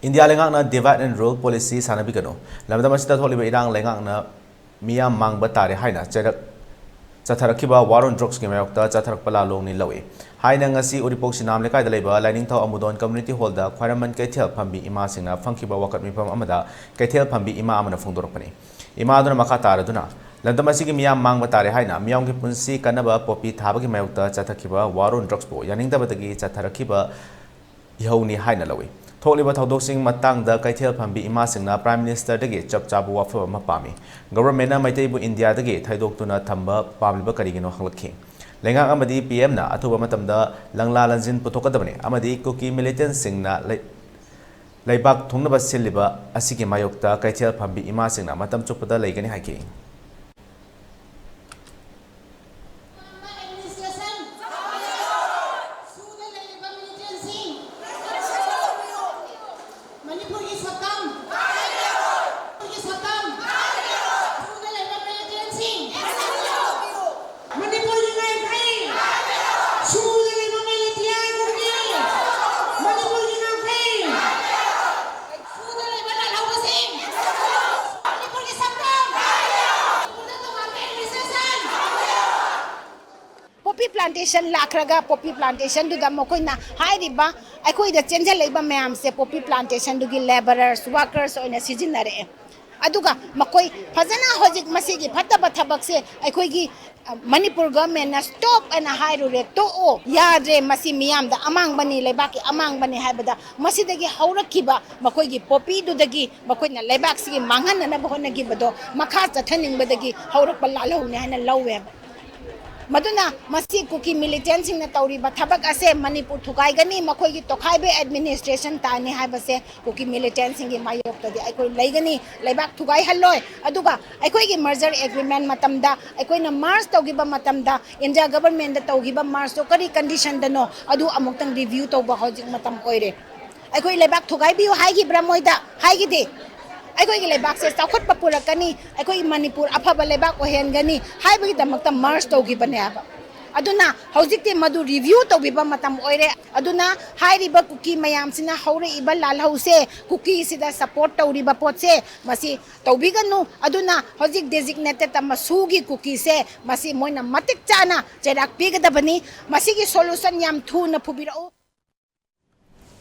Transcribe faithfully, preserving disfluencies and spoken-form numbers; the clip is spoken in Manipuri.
ꯏꯟꯗꯤꯌꯥ ꯂꯩꯉꯥꯛꯅ divide and rule policy ꯁꯥꯟꯅꯕꯤꯒꯅꯨ꯫ ꯂꯝꯗꯝ ꯑꯁꯤꯗ ꯊꯣꯛꯂꯤꯕ ꯏꯔꯥꯡ ꯂꯩꯉꯥꯛꯅ ꯃꯤꯌꯥꯝ ꯃꯥꯡꯕ ꯇꯥꯔꯦ ꯍꯥꯏꯅ ꯆꯩꯔꯛ ꯆꯠꯊꯔꯛꯈꯤꯕ war on drugsꯀꯤ ꯃꯥꯌꯣꯛꯇ ꯆꯠꯊꯔꯛꯄ ꯂꯥꯂꯣꯡꯅꯤ ꯂꯧꯏ ꯍꯥꯏꯅ ꯉꯁꯤ ꯎꯔꯤꯄꯣꯛ ꯁꯤꯅꯥꯝ ꯂꯩꯀꯥꯏꯗ ꯂꯩꯕ ꯂꯥꯏꯅꯤꯡꯊꯧ ꯑꯃꯨꯗꯣꯟ community hallꯗ ꯈ꯭ꯋꯥꯏꯔꯝꯕꯟ ꯀꯩꯊꯦꯜ ꯐꯝꯕꯤ ꯏꯃꯥꯁꯤꯡꯅ ꯐꯝꯈꯤꯕ ꯋꯥꯀꯠ ꯃꯤꯐꯝ ꯑꯃꯗ ꯀꯩꯊꯦꯜ ꯐꯝꯕꯤ ꯏꯃꯥ ꯑꯃꯅ ꯐꯣꯡꯗꯣꯔꯛꯄꯅꯤ꯫ ꯏꯃꯥ ꯑꯗꯨꯅ ꯃꯈꯥ ꯇꯥꯔꯗꯨꯅ, ꯂꯝꯗꯝ ꯑꯁꯤꯒꯤ ꯃꯤꯌꯥꯝ ꯃꯥꯡꯕ ꯇꯥꯔꯦ ꯍꯥꯏꯅ ꯃꯤꯌꯥꯝꯒꯤ ꯄꯨꯟꯁꯤ ꯀꯟꯅꯕ poppy ꯊꯥꯕꯒꯤ ꯃꯥꯌꯣꯛꯇ ꯆꯠꯊꯈꯤꯕ war on drugsꯄꯨ ꯌꯥꯅꯤꯡꯗꯕꯗꯒꯤ ꯆꯠꯊꯔꯛꯈꯤꯕ ꯏꯍꯧꯅꯤ ꯍꯥꯏꯅ ꯂꯧꯏ꯫ ꯊꯣꯛꯂꯤꯕ ꯊꯧꯗꯣꯛꯁꯤꯡ ꯃꯇꯥꯡꯗ ꯀꯩꯊꯦꯜ ꯐꯝꯕꯤ ꯏꯃꯥꯁꯤꯡꯅ Prime Ministerꯗꯒꯤ ꯆꯞ ꯆꯥꯕ ꯋꯥꯐꯝ ꯑꯃ ꯄꯥꯝꯃꯤ꯫ Governmentꯅ ꯃꯩꯇꯩꯕꯨ ꯏꯟꯗꯤꯌꯥꯗꯒꯤ ꯊꯩꯗꯣꯛꯇꯨꯅ ꯊꯝꯕ ꯄꯥꯝꯂꯤꯕ ꯀꯔꯤꯒꯤꯅꯣ ꯍꯪꯂꯛꯈꯤ꯫ ꯂꯩꯉꯥꯛ ꯑꯃꯗꯤ PMꯅ ꯑꯊꯨꯕ ꯃꯇꯝꯗ ꯂꯪꯂꯥ ꯂꯪꯖꯤꯟ ꯄꯨꯊꯣꯛꯀꯗꯕꯅꯤ ꯑꯃꯗꯤ ꯀꯨꯀꯤ militantꯁꯤꯡꯅ ꯂꯩ-, ꯂꯩꯕꯥꯛ ꯊꯣꯡꯅꯕ ꯁꯤꯜꯂꯤꯕ ꯑꯁꯤꯒꯤ ꯃꯥꯌꯣꯛꯇ ꯀꯩꯊꯦꯜ ꯐꯝꯕꯤ ꯏꯃꯥꯁꯤꯡꯅ ꯃꯇꯝ ꯆꯨꯞꯄꯗ ꯂꯩꯒꯅꯤ ꯍꯥꯏꯈꯤ꯫ ꯑꯄꯥꯝꯕ administration, ꯁꯨꯗ ꯂꯩꯔꯤꯕ militantꯁꯤꯡ, ꯃꯅꯤꯄꯨꯔꯒꯤ ꯁꯛꯇꯝ, ꯃꯅꯤꯄꯨꯔꯒꯤ ꯁꯛꯇꯝ, ꯁꯨꯗ ꯂꯩꯔꯤꯕ militantꯁꯤꯡ, ꯃꯅꯤꯄꯨꯔꯒꯤ ꯉꯥꯏꯈꯩ, ꯁꯨꯗ ꯂꯩꯕ militantꯁꯤꯡꯒꯤ, ꯃꯅꯤꯄꯨꯔꯒꯤ ꯉꯥꯏꯈꯩ, ꯁꯨꯗ ꯂꯩꯕ ꯂꯥꯜꯍꯧꯕꯁꯤꯡ, ꯃꯅꯤꯄꯨꯔꯒꯤ ꯁꯛꯇꯝ, ꯃꯅꯤꯄꯨꯔꯗ ꯇꯣꯉꯥꯟꯕ administration꯫ Poppy plantation ꯂꯥꯛꯈ꯭ꯔꯒ poppy plantationꯗꯨꯗ ꯃꯈꯣꯏꯅ ꯍꯥꯏꯔꯤꯕ ꯑꯩꯈꯣꯏꯗ ꯆꯦꯟꯁꯤꯜꯂꯛꯏꯕ ꯃꯌꯥꯝꯁꯦ poppy plantationꯗꯨꯒꯤ labourers, workers ꯑꯣꯏꯅ ꯁꯤꯖꯤꯟꯅꯔꯛꯑꯦ꯫ ꯑꯗꯨꯒ ꯃꯈꯣꯏ ꯐꯖꯅ ꯍꯧꯖꯤꯛ ꯃꯁꯤꯒꯤ ꯐꯠꯇꯕ ꯊꯕꯛꯁꯦ ꯑꯩꯈꯣꯏꯒꯤ, ꯑ, ꯃꯅꯤꯄꯨꯔ governmentꯅ stop ꯑꯅ ꯍꯥꯏꯔꯨꯔꯦ, "ꯇꯣꯛꯑꯣ, ꯌꯥꯗ꯭ꯔꯦ, ꯃꯁꯤ ꯃꯤꯌꯥꯝꯗ ꯑꯃꯥꯡꯕꯅꯤ, ꯂꯩꯕꯥꯛꯀꯤ ꯑꯃꯥꯡꯕꯅꯤ" ꯍꯥꯏꯕꯗ ꯃꯁꯤꯗꯒꯤ ꯍꯧꯔꯛꯈꯤꯕ ꯃꯈꯣꯏꯒꯤ poppyꯗꯨꯗꯒꯤ ꯃꯈꯣꯏꯅ ꯂꯩꯕꯥꯛꯁꯤꯒꯤ ꯃꯥꯡꯍꯟꯅꯅꯕ ꯍꯣꯠꯅꯈꯤꯕꯗꯣ ꯃꯈꯥ ꯆꯠꯊꯅꯤꯡꯕꯗꯒꯤ ꯍꯧꯔꯛꯄ ꯂꯥꯜꯍꯧꯅꯤ ꯍꯥꯏꯅ ꯂꯧꯋꯦꯕ꯫ ꯃꯗꯨꯅ ꯃꯁꯤ ꯀꯨꯀꯤ militantꯁꯤꯡꯅ ꯇꯧꯔꯤꯕ ꯊꯕꯛ ꯑꯁꯦ ꯃꯅꯤꯄꯨꯔ ꯊꯨꯒꯥꯏꯒꯅꯤ, ꯃꯈꯣꯏꯒꯤ ꯇꯣꯈꯥꯏꯕ administration ꯇꯥꯅꯤ ꯍꯥꯏꯕꯁꯦ ꯀꯨꯀꯤ militantꯁꯤꯡꯒꯤ ꯃꯥꯌꯣꯛꯇꯗꯤ ꯑꯩꯈꯣꯏ ꯂꯩꯒꯅꯤ, ꯂꯩꯕꯥꯛ ꯊꯨꯒꯥꯏꯍꯜꯂꯣꯏ꯫ ꯑꯗꯨꯒ ꯑꯩꯈꯣꯏꯒꯤ merger agreement ꯃꯇꯝꯗ, ꯑꯩꯈꯣꯏꯅ merge ꯇꯧꯈꯤꯕ ꯃꯇꯝꯗ, India governmentꯗ ꯇꯧꯈꯤꯕ mergeꯇꯣ ꯀꯔꯤ conditionꯗꯅꯣ, ꯑꯗꯨ ꯑꯃꯨꯛꯇꯪ review ꯇꯧꯕ ꯍꯧꯖꯤꯛ ꯃꯇꯝ ꯑꯣꯏꯔꯦ꯫ ꯑꯩꯈꯣꯏ ꯂꯩꯕꯥꯛ ꯊꯨꯒꯥꯏꯕꯤꯌꯨ ꯍꯥꯏꯈꯤꯕ꯭ꯔꯥ ꯃꯣꯏꯗ? ꯍꯥꯏꯈꯤꯗꯦ꯫ ꯑꯩꯈꯣꯏꯒꯤ ꯂꯩꯕꯥꯛꯁꯦ ꯆꯥꯎꯈꯠꯄ ꯄꯨꯔꯛꯀꯅꯤ, ꯑꯩꯈꯣꯏꯒꯤ ꯃꯅꯤꯄꯨꯔ ꯑꯐꯕ ꯂꯩꯕꯥꯛ ꯑꯣꯏꯍꯟꯒꯅꯤ ꯍꯥꯏꯕꯒꯤꯗꯃꯛꯇ merge ꯇꯧꯈꯤꯕꯅꯦ ꯍꯥꯏꯕ꯫ ꯑꯗꯨꯅ ꯍꯧꯖꯤꯛꯇꯤ ꯃꯗꯨ review ꯇꯧꯕꯤꯕ ꯃꯇꯝ ꯑꯣꯏꯔꯦ꯫ ꯑꯗꯨꯅ ꯍꯥꯏꯔꯤꯕ ꯀꯨꯀꯤ ꯃꯌꯥꯝꯁꯤꯅ ꯍꯧꯔꯛꯏꯕ ꯂꯥꯜꯍꯧꯁꯦ, ꯀꯨꯀꯤꯁꯤꯗ support ꯇꯧꯔꯤꯕ ꯄꯣꯠꯁꯦ, ꯃꯁꯤ ꯇꯧꯕꯤꯒꯅꯨ꯫ ꯑꯗꯨꯅ ꯍꯧꯖꯤꯛ designated ꯃꯁꯨꯒꯤ ꯀꯨꯀꯤꯁꯦ, ꯃꯁꯤ ꯃꯣꯏꯅ ꯃꯇꯤꯛ ꯆꯥꯅ ꯆꯩꯔꯥꯛ ꯄꯤꯒꯗꯕꯅꯤ꯫ ꯃꯁꯤꯒꯤ solution ꯌꯥꯝ ꯊꯨꯅ ꯄꯨꯕꯤꯔꯛꯎ꯫